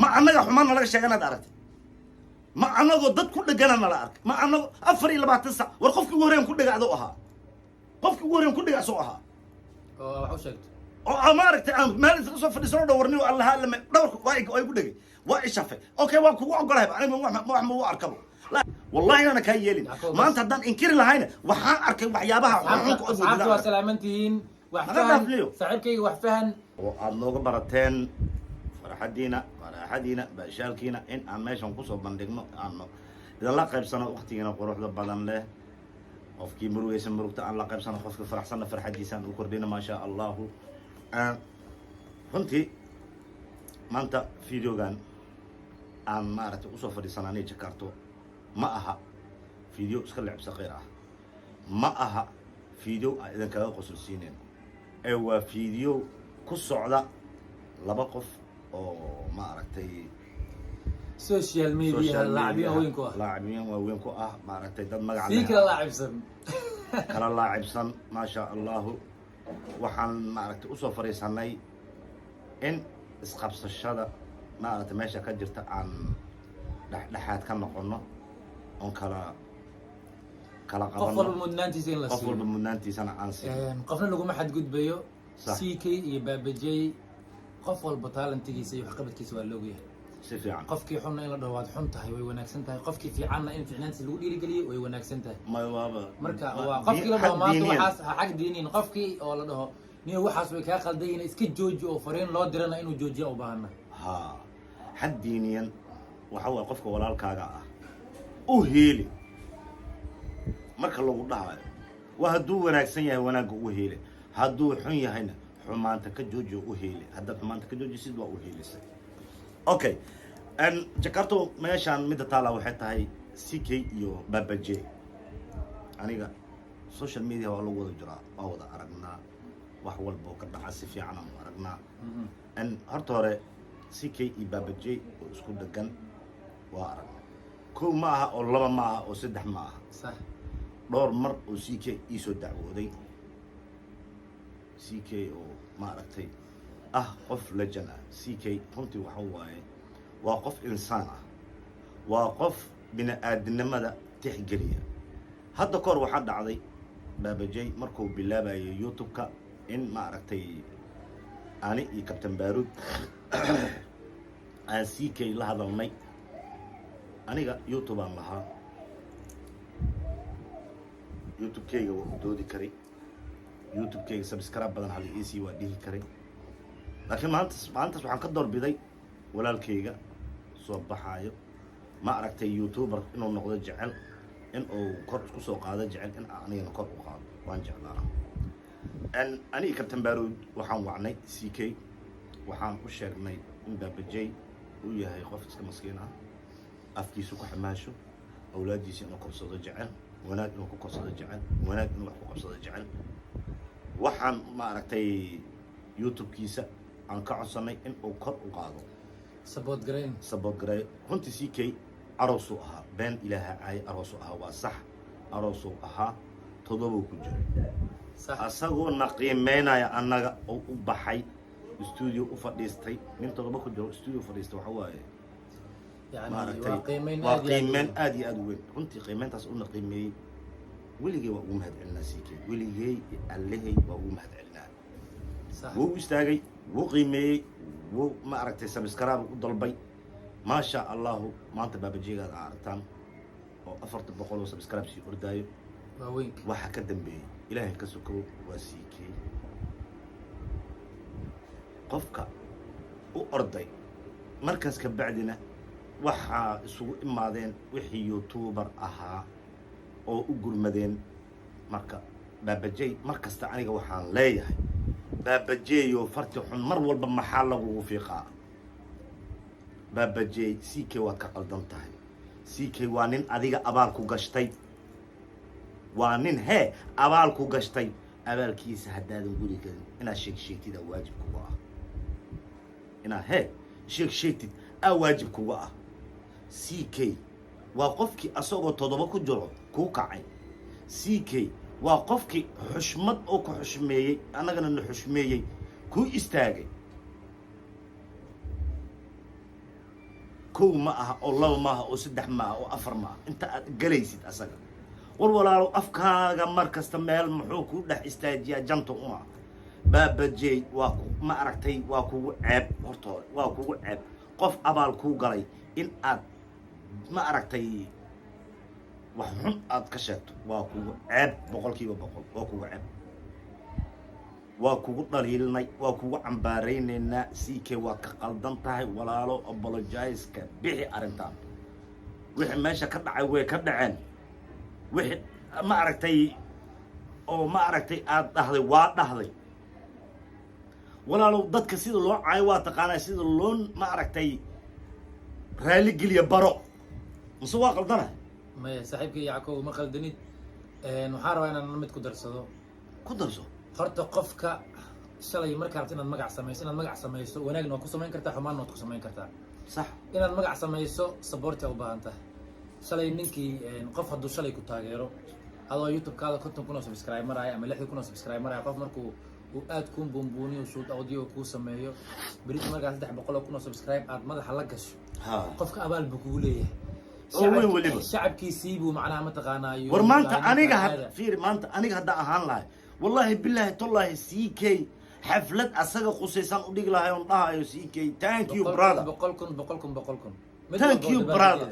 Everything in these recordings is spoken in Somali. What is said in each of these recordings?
Ma annaga xumaan nalaga sheeganaad aragtay? Ma anagoo dad ku dhegana nala arkay? Ma anago 24 sac? War, qofkii ugu horreyn ku dhega adoo ahaa, qofkii ugu horreyn ku dhega asoo ahaa. Oo wax u sheegto. Oo aan maaragtay aan meel isla soo fadhiisano dhow warniyo allaha lama dhabarka waa igu dhegay, waa ishafay. Okay, waan kugu ogolahay, aniga wax ma u arkabo. Wallahi inaana kaa yeelin. Yacob, Maanta haddaan inkiri lahayna, waxaan arkay waxyaabaha xunxunka. Asxaabta waa salaaman tihiin. Wax Naga fahan. Dhaaf, Leo. Saaxiibkayga, wax fahan. Oo aada nooga barateen farxaddiina, qaraaxadiina, baashaalkiina in aan meeshan kusoo bandhigno, aan idinla qaybsano waqtigiina quruxda badan leh. Qofkii murugaysa murugta aan la qaybsano, qofkii faraxsanna farxaddiisa aan u kordhino, maasha Allahu. Runtii maanta videogan aan maaragtay usoo fadhiisana aniga Jakarto ma aha video iska lecb saqiir ah, ma aha video aan idinkaga qosolsiinayno, ee waa video ku socda laba qof oo maaragtay social media social laacbiin media waaweyn ku ah. Laacbiin waaweyn ku ah, maaragtay, dad magac sii leh. Kala laacibsan. Kala laacibsan, maasha Allahu. Waxaan maaragtay usoo fadhiisanay in isqabsashada maaragtay meesha ka jirta aan dhexdhexaad ka noqono oon kala Qof walba qabano. mudnaantiisa in la Qof walba siiyo. mudnaantiisana aan siiyo. Qofna laguma xadgudbayo. Sax. CK iyo Baabajey, qof walba talentigiisa iyo waxqabadkiisa waa loogyahay. Si fiican. Qofkii xunna in la dhaho "Waad xun tahay" way wanaagsan tahay, qofkii fiicanna in fiicnaantiisa lagu dhiirigeliyo way wanaagsan tahay. Ma waaba Marka waa qofkii la dhaho xag maanta diiniyan. Waxaas ha xag diiniin. Qofkii oo la dhaho "Niyo, waxaas way kaa qaldan yihiin, iska jooji" oo fariin loo dirana, inuu joojiya u baahana. Ha, xag diiniyan waxa waye qofka walaalkaaga ah u heeli marka lagu dhahayo waa hadduu wanaagsan yahay wanaagga u heeli, hadduu xun yahayna xumaanta ka joojiyo, u heeli. Haddaad xumaanta ka joojisid, waa u heelisay. Okay, Jakarto, meeshaan midda taala waxay tahay CK iyo Baba J. Aniga social media waa lagu wada jiraa, waa wada aragnaa, wax walba oo ka dhaca si fiican aan u aragnaa. Horta hore CK iyo Baba J oo isku dhegan waa aragnay. Kow ma aha oo laba ma aha oo saddex ma aha. Dhowr mar oo CK iisoo dacwooday, CK oo maaragtay ah qof legend ah. CK runtii waxa waaye waa qof insaan ah, waa qof bini aadinimada tixgeliya. Hadda kahor waxaa dhacday Baabajey markuu bilaabayay YouTube-ka in maaragtay ani iyo Captain Baruud aan CK la hadalnay. Aniga YouTube aan lahaa, YouTube-kayga waa u doodi karay, YouTube-kayga subscribe badan hal iisii waa dhihi karay, laakiin maalintaas waxaan ka doorbiday walaalkayga soo baxaayo, ma aragtay, YouTuber inuu noqdo jecel, in uu kor isku soo qaado jecel, in anigana kor u qaado waan jeclaa. Aniga Captain Baruud waxaan wacnay CK, waxaan u sheegnay in Baabajey uu yahay qof iska maskiin ah, afkiisu ku xamaasho, awlaaddiisa inuu korsado jecel, wanaag inuu ku korsado jecel, wanaag inuu wax ku qabsado jecel. Waxaan maaragtay YouTube-kiisa aan ka codsanay in uu kor u qaado. Support garayn. Support gareeyo. Runtii CK aroosuu ahaa, been Ilaaha caay, aroosuu ahaa, waa sax, aroosuu ahaa, todobuu ku jiray. Asagoo na qiimeynaya annaga oo u baxay studio u fadhiistay. Nin todoba ku jiro studio fadhiistay waxa waaye Yani maaragtay waa qiimeyn waa aad iyo aad u qiimeyn weyn. Aad iyo aad u weyn runtii. Qiimeyntaas una qiimeeyey, weligey waa ugu mahad celinaa CK, weligey Allehey waa ugu mahad celinaa. Wuu istaagay, wuu qiimeeyey, wuu ma aragtay subscribe u dalbay. Maasha Allahu, maanta Baabajeegaad aa aragtaan oo 400 oo subscribe sii ordaayo. Waaweynka. Waxa ka dambeeyey, Ilaahay ka sokow, waa CK. Qofka u orday markaas ka bacdina waxaa isugu imaadeen wixii YouTuber ahaa oo u gurmadeen. Marka Baabajey, mar kasta aniga waxaan leeyahay, Baabajeeyo, farti xun mar walba maxaa lagugu fiiqaa? Baabajey, CK waad ka qaldan tahay. CK waa nin adiga abaal ku gashtay, waa nin hee abaal ku gashtay. Abaalkiisa haddaadan guri karin, inaad sheeg sheegtid aa waajib kuga ah, inaad hee sheeg sheegtid aa waajib kuga ah. CK waa qofkii asagoo toddoba ku jiro kuu kacay. CK waa qofkii xushmad oo ku xushmeeyey, annagana na xushmeeyey, kuu istaagay. Kow ma aha oo laba ma aha oo saddex ma aha oo afar ma aha inta aad galaysid asaga. War walaalo, afkaaga mar kasta meel muxuu ku dhex istaajiyaa? Janta uma Baabajey waa ku ma aragtay, waa kugu ceeb hortooda, waa kugu ceeb qof abaal kuu galay in aad ma aragtay wax xun aad ka sheegto. Waa kugu ceeb, 100%, waa kugu ceeb. Waa kugu dhaliilnay, waa kugu cambaaraynaynaa. CK, waad ka qaldan tahay walaalo. Apologize-ka bixi arrintaan. Wixii meesha ka dhacay way ka dhaceen. Wixii ma aragtay oo ma aragtay aad dhahday waa dhahday. Walaalow, dadka sida loo caayo waa taqaanaa, sida loo ma aragtay raaligeliya baro. Mise waa qaldana? Maya, saaxiibkay Yackow, ma qaldanid. Waxaan rabaa inaan mid ku darsado. Ku darso. Horta qofka shalay markaa rabto inaad magac samayso, wanaagna waad ku samayn kartaa, xumaanna waad ku samayn kartaa. Inaad magac samayso support-i u baahan tahay. Shalay ninkii qof hadduu shalay ku taageero adoo YouTube-kaada 50,000 oo subscribe maraya ama 60,000 oo subscribe maraya, qof markuu uu aad kuu buunbuuniyo, shout out-yo kuu sameeyo, berito markaa 300,000 oo subscribe aad madaxa la gasho, qofka abaal buu kugu leeyahay. Oo weyn weliba. Shacabkiisii buu macnaha mataqaanaa War maanta aniga had fiiri, maanta aniga haddaan ahaan lahay, wallahi, billahi, tollahi, CK xaflad asaga qusaysaan u dhigi lahay oon dhahayo: "CK, thank you, brother." 100,000, 100,000, 100,000. "Thank you, brother.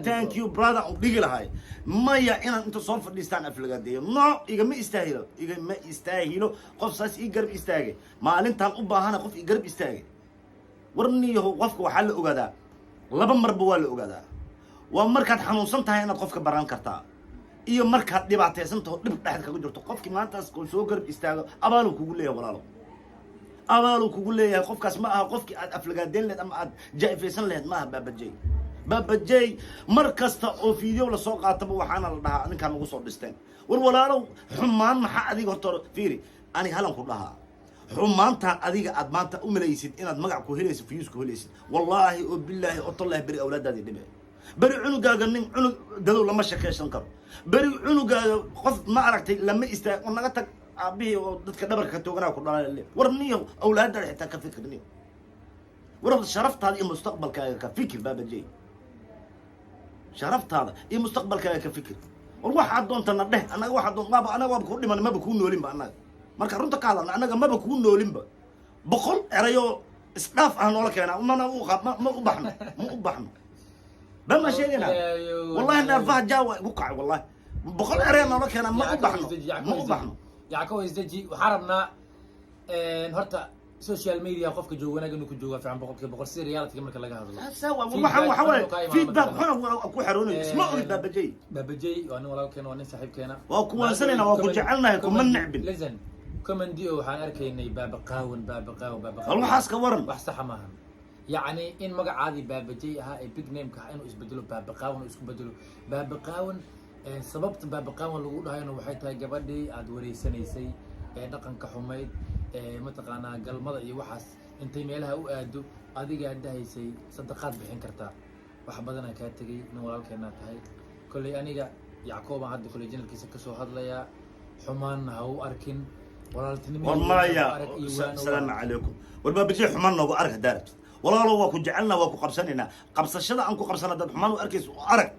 Thank you, brother," u dhigi lahay. Maya, inaan inta soo fadhiistaan aflagaadeeyo, no, igama istaahilo, igama istaahilo. Qof saas ii garab istaagay maalintaan u baahana, qof ii garab istaagay. War niyahow, qofka waxaa la ogaadaa laba marba waa la ogaadaa: waa markaad xanuunsan tahay inaad qofka baran kartaa, iyo markaad dhibaataysan taho, dhib dhexda kaga jirto. Qofkii maantaas kuu soo garab istaago abaaluu kugu leeyahay, walaalo, abaaluu kugu leeyahay. Qofkaas ma aha qofkii aad aflagaadeyn laheyd ama aad jaa'ifaysan laheyd, ma aha. Baabajey, Baabajey, mar kasta oo video lasoo qaataba waxaana la dhahaa ninkaan nagu soo dhisteen. War walaalow, xumaan maxaa adiga horta hore? Fiiri, aniga halan ku dhahaa: xumaantaan adiga aad maanta u malaysid inaad magac ku helaysid, views ku helaysid, wallaahi oo bilaahi oo tallahi, beri awlaadaadii dhibe. Beri cunugaaga nin cunug dadow lama shakaysan karo. Beri cunugaaga qof ma aragtay lama istaag oo naga tag aabihii oo dadka dhabarka ka tooganaa ku dhalay. War niyow, awlaadaada xitaa ka fikir niyo. War sharaftaada iyo mustaqbalkaaga ka fikir, Baabajey. Sharaftaada iyo mustaqbalkaaga ka fikir. War waxaad doontana dheh, annaga waxaad doon waaba annaga waaba kuu dhiman, maba kuu noolinba. Annaga marka runta ka hadalna, annaga maba kuu noolinba. 100 erayoo isdhaaf ah noola keenaa, mana u ma ma u baxno, ma u baxno. Bal ma sheegayna? Wallahi neerfaha jaawa igu kacay. Wallahi 100 eraya noola keenaa, ma u baxno, ma u baxno. Yackow, isdeji. Waxaan rabnaa horta social media qofka jooga wanaag inuu ku jooga fiican, 100% si reality marka laga hadlo. Waxaan waxa waaye feedback xuna ku xaroonayo. Isma ogid, Baabajey. Baabajey waa nin walaalkeena, waa nin saaxiibkeena. Waa ku waansanayna, waa ku jecelnahay, kuma necbin. Listen, comment-i oo waxaan arkaynay baaba qaawan, baaba qaawan, baaba Bal waxaas ka waran. Wax saxa maahan. Yacni in magacaadii Baabajey ahaa ee big name-ka ahaa inuu isbedelo baaba qaawan oo isku bedelo baaba qaawan. Sababta baaba qaawan lagu dhahayna waxay tahay gabadhii aad wareysanaysay ee dhaqanka xumayd ee mataqaanaa galmada iyo waxaas intay meelaha u aado, adigaa dhahaysay sadaqaad bixin kartaa. Wax badanaa kaa tegay, nin walaalkeenaa tahay. Kolley aniga Yackoobaan hadda kolley channel-kiisa kasoo hadlayaa, xumaanna ha u arkin, walaaltinimo War maya, asalaamu calaykum. War Baabajey, xumaan noogu arag haddaa rabtid. Walaalo, waa ku jecelnaa, waa ku qabsanaynaa. Qabsashada aan ku qabsana dad xumaan u arkaysa u arag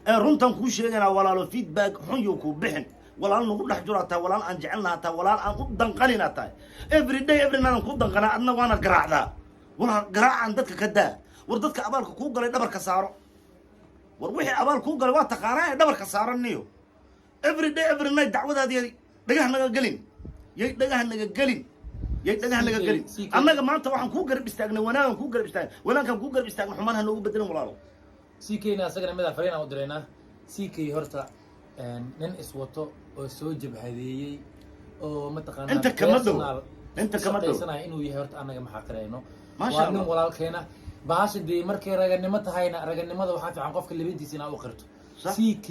ee runtaan kuu sheegaynaa. Walaalo, feedback xun yuu kuu bixin. Walaal nagu dhex jiraa tahay, walaal aan jecelnaha tahay, walaal aan u danqanina tahay. Every day, every night aan ku danqanaa, adna waana garaacdaa. Walaal, garaacaan dadka ka daa. War dadka abaalka kuu galay dhabarka saaro. War wixii abaal kuu galay waa taqaanaa ee dhabarka saaro niyo. Every day, every night dacwadaadi dhagaha naga gelin, yay dhagaha naga gelin, yay dhagaha naga gelin. Annaga maanta waxaan kuu garab istaagnay wanaagan kuu garab istaagnay, wanaagkaan kuu garab istaagnay, xumaan ha noogu bedelin, walaalo. CK-na asagana midaa fariin aan u diraynaa. CK horta nin iswato oo soo jabhadeeyey oo mataqaanaa Inta kama dhow. personal Inta kama dhow. shaqaysanaya inuu yahay horta annaga ma xaqirayno. Maasha Waa nin Allah. walaalkeena. Bahasha dee markay raganimo tahayna, raganimada waxaa fiican qofka labadiisa inaa u qirto. CK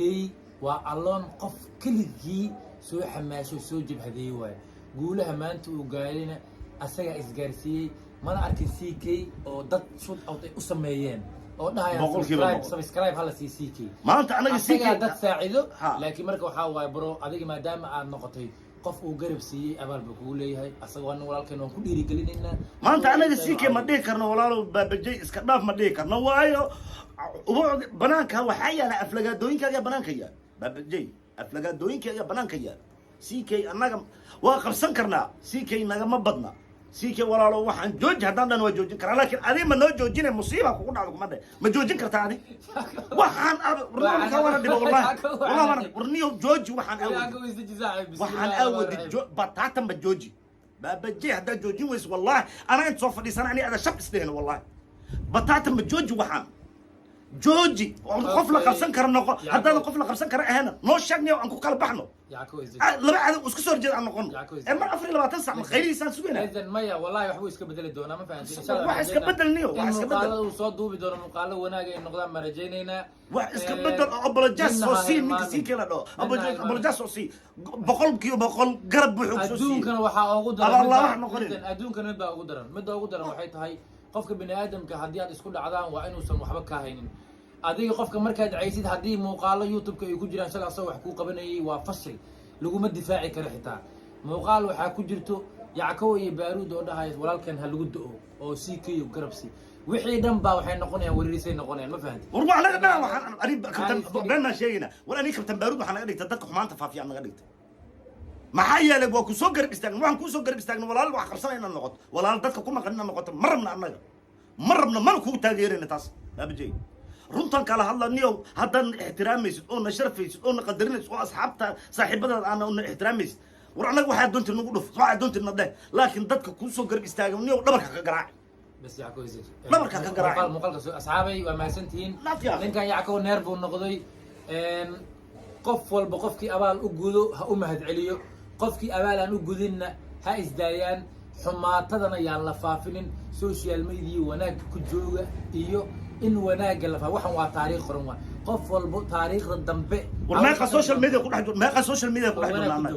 waa alloon qof keligii soo xamaasho, soo jabhadeeyey waaye. Guulaha maanta uu gaarayna asagaa isgaarsiiyey. Mana arkin CK oo dad shout out ay u sameeyeen oo dhahayaan Boqolkiiba subscribe boqol. subscribe hala sii CK. Maanta anaga Asagaa CK dad saacido. Ha. Laakiin marka waxaa waaye, bro, adiga maadaama aad noqotay Qof uu garab siiyey abaal buu kugu leeyahay. Asagoo nin walaalkeen waan ku dhiirigelinaynaa. Maanta anaga CK ma dhihi karno, walaalow Baabajey iska dhaaf ma dhihi karno, waayo ubuucd banaanka waxaa yaala aflagaadooyinkaaga banaanka yaal. Baabajey aflagaadooyinkaaga banaanka yaal. CK annaga waa qabsan karnaa, CK nagama badna. CK, walaalo, waxaan jooji haddaan dhan waa joojin karaa, laakiin adi ma noo joojine? Musiiba kugu dhacdo kuma dhe, ma joojin kartaa adi waxaan? Warninka waana dhibo, wallahi wallahi waana. Warniyo jooji waxaan aawadi, waxaan aawadi bataatan ba jooji. Baabajey haddaad joojin weyso, wallahi anaa inta soo fadhiisana ani ada shab isdhehna. Wallahi bataatan ba jooji, waxaan jooji. Qof la qabsan kara noqo. Haddaadan qof la qabsan kara ahayna, noo sheegnayo, aan ku kala baxno. Laba cadow isku soo horjeeda aan noqono ee mar 24 sac ma khayrihiisaan sugayna. Idan maya, wallahi waxbuu iska bedeli doonaa, ma fahantin? Insha Allah. Wax iska bedel niyo, wax in iska bedel. Muuqaalada uu soo duubi doono muuqaalo wanaag ay noqdaan ma rajaynaynaa. Wax iska bedel oo apologize soo sii ninka sii kala dhaho, apologize soo sii, 100% garab buuxuu soo sii. Adduunkana waxaa ugu daran Aba Allah midbaa- wax noqonin. Adduunkana mid baa ugu daran. Midda ugu daran waxay tahay, qofka bini aadamka haddii aad isku dhacdaan waa inuusan waxba ka haynin adiga. Qofka markaad caysid, haddii muuqaalo YouTube-ka ay ku jiraan shalay asagoo wax kuu qabanayay, waa fashil, laguma difaaci karo. Xitaa muuqaal waxaa ku jirto Yackow iyo Baaruud oo dhahaya walaalkan ha lagu do-o oo sii kayo garabsi, wixii dhan baa waxay noqonayaan wereerisay noqonayaan, ma fahanti? War waa naga dhan waxaan ani kabtan been baan sheegayna. War ani kabtan Baaruud waxaa naga dhigta dadka xumaanta faafiya naga dhigta. Maxaa yeelay, waa ku soo garab istaagna, waxaan kuu soo garab istaagna walaal wax qabsanay inaad noqoto, walaal dadka ku maqan inaad noqoto. Ma rabna annaga, ma rabna, mana kugu taageerayna taas. Baabajey, runtan kala hadla niyow. Haddaadna ixtiraamaysid oo na sharfaysid oo na qadarinaysid oo asxaabta saaxiibadaada aana na ixtiraamaysid, war annaga waxaa doonti nagu dhuf, waxaa doonti na dheh, laakiin dadka kuu soo garab istaaga niyow dhabarka ka garaaci. Bas Yackow is Dhabarka ka garaaci. Muuqaalka soo asxaabay, waa mahadsantihiin. Naaf yaa. Ninkan Yackow neer buu noqday. Qof walba qofkii abaal u gudo ha u mahadceliyo, qofkii abaal aan u gudinna ha isdaayaan. Xumaatadana yaan la faafinin. Social media wanaag ku jooga iyo in wanaagga la faa. Waxan waa taariikh qoran, waa qof walbo taariikhda dambe. War meeqa social media ku dhex jir, meeqa social media ku dhex Wanaag jirna ku annaga? joog.